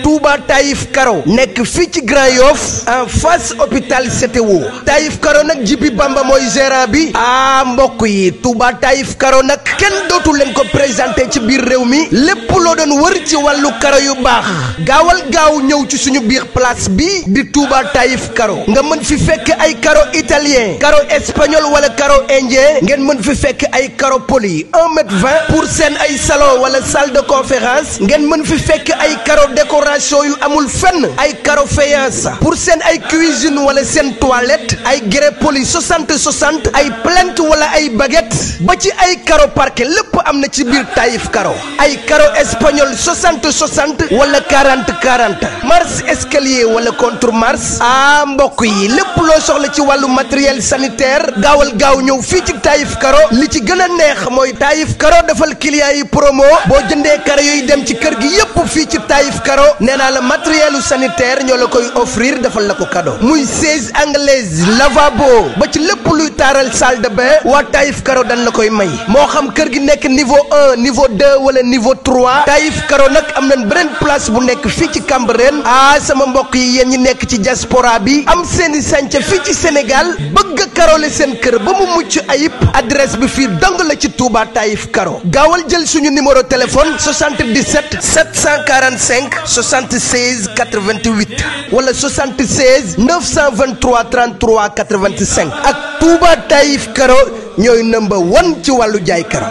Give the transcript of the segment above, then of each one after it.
Touba Taïf Karo nekk fii ci Grand Yoff en face hôpital CTO Taïf Karo nag Jibi Bamba mooy gérant bi mbokk yi Touba Taïf Karo nag kenn dootu leen ko présenté ci biir réew mi lépp loo doon wër ci wàllu karo yu baax gaawal gaaw ñëw ci suñu biir place bi di Touba Taïf Karo nga mën fi fekk ay karo italien karo espagnol wala karo indien ngeen mën fi fekk ay karo poli 1,20 m pour seen ay salon wala salle de conférence ngeen mën fi fekk ay karo décoration yu amul fenn ay karo faïence pour seen ay cuisine wala seen toilette ay grès poli 60 ay plinthe wala ay baguette ba ci ay karo parquet lépp am na ci biir Taïf Karo ay karo espagnol 60 wala 40 marche escalier wala contre marche mbokk yi lépp loo soxla ci wàllu matériel sanitaire gaawal gaaw ñëw fii ci Taïf Karo li ci gën a neex mooy Taïf Karo defal client yi promo boo jëndee karo yooyu dem ci kër gi yépp fii ci Taïf Karo nee naa la matériel sanitaire ñoo la koy offrir defal la ko cadeau muy siège anglaise lavabo ba ci lépp luy taaral salle de bain waa Taïf Karo dañ la koy may moo xam kër gi nekk niveau 1 niveau 2 wala niveau 3 Taïf Karo nag am nañ beneen place bu nekk fii ci Cambérène sama mbokk yi yéen ñi nekk ci diaspora bi am seeni sànca fii ci Sénégal bëgg a karole seen kër ba mu mucc ayib adresse bi fii dong la ci Touba Taïf Karo gaawal jël suñu numéro téléphone 77 745 76 88 wala 76 923 33 85 ak Touba Taïf Karo ñooy number 1 ci wàllu jaay karo.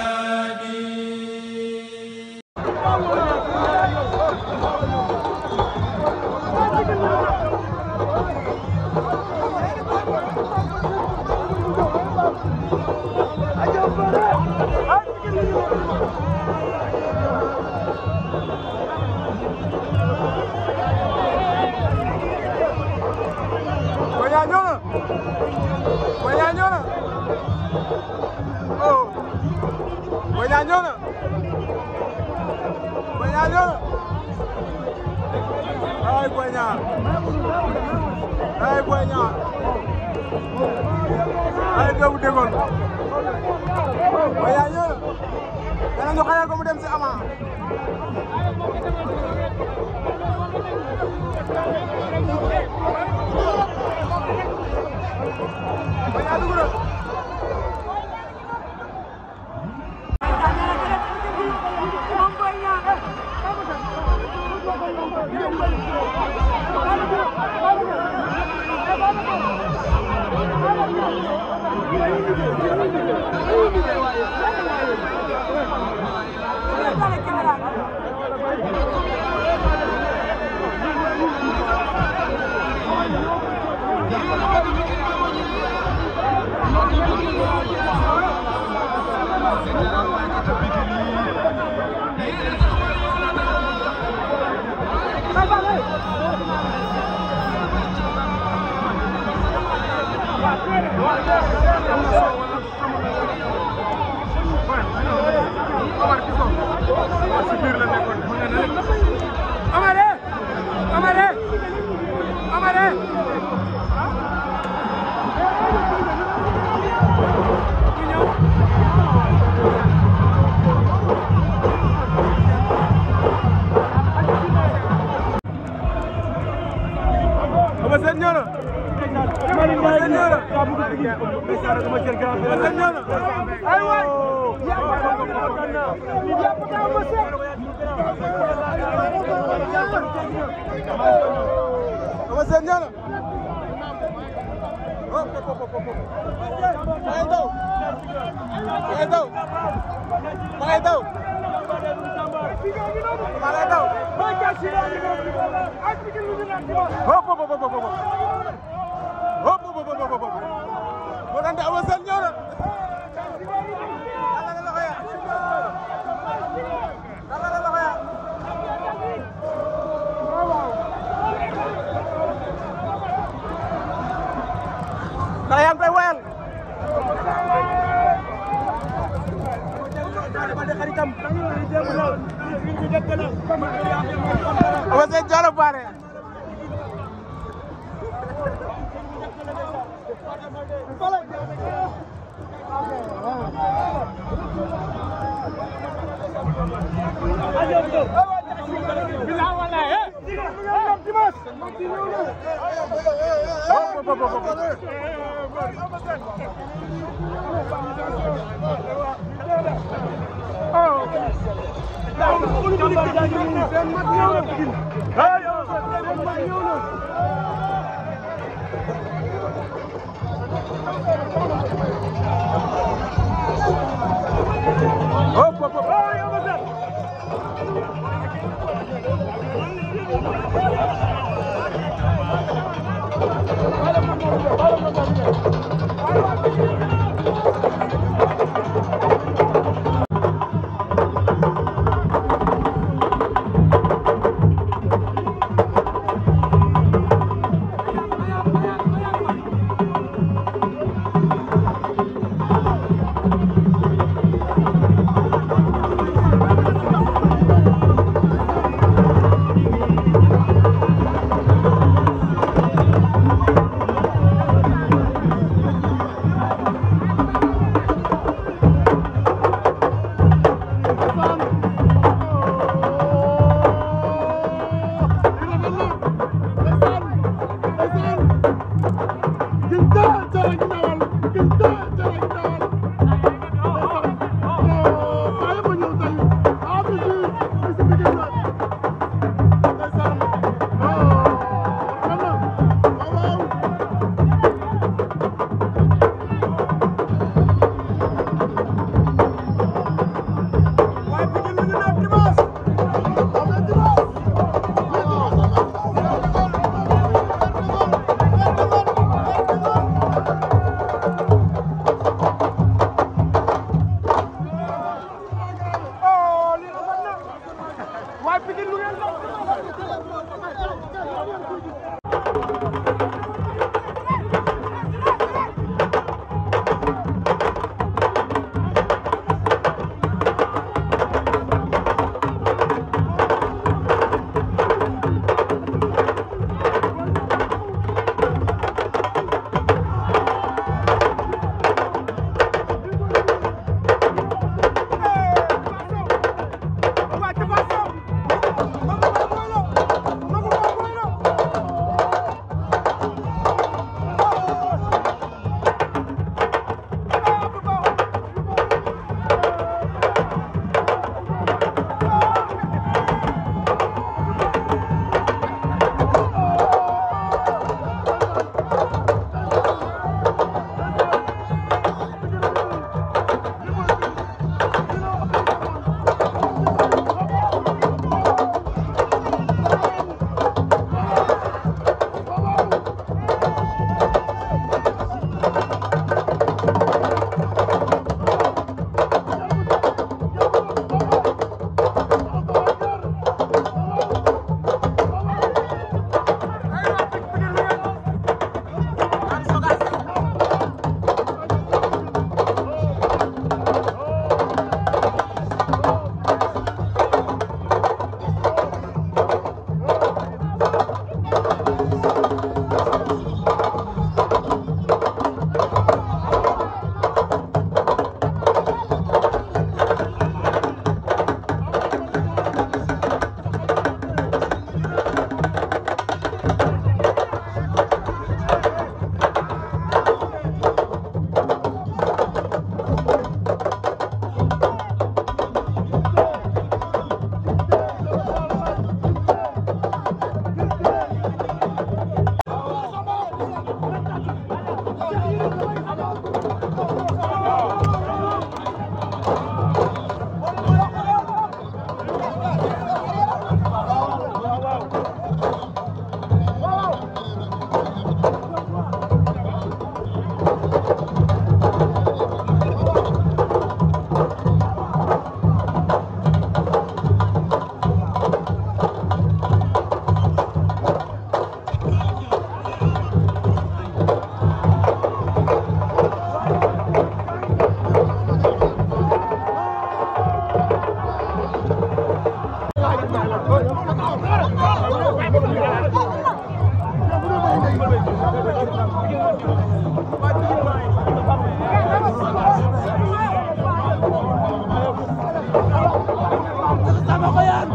sama ko yaan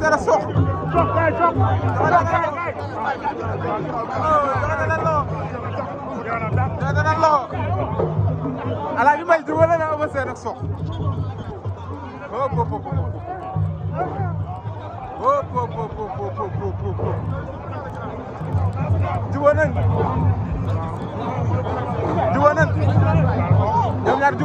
Sène Sokh Alaaji Mbaye jubale na Eumeu Sène ak Sokh jubóo nañ ñoom ñaar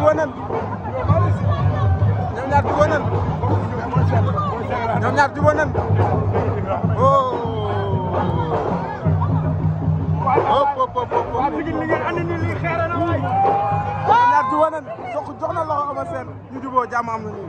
jubóo nañ Sokh jox na loxo Eumeu Sène ñu jubóo jàmm am na nii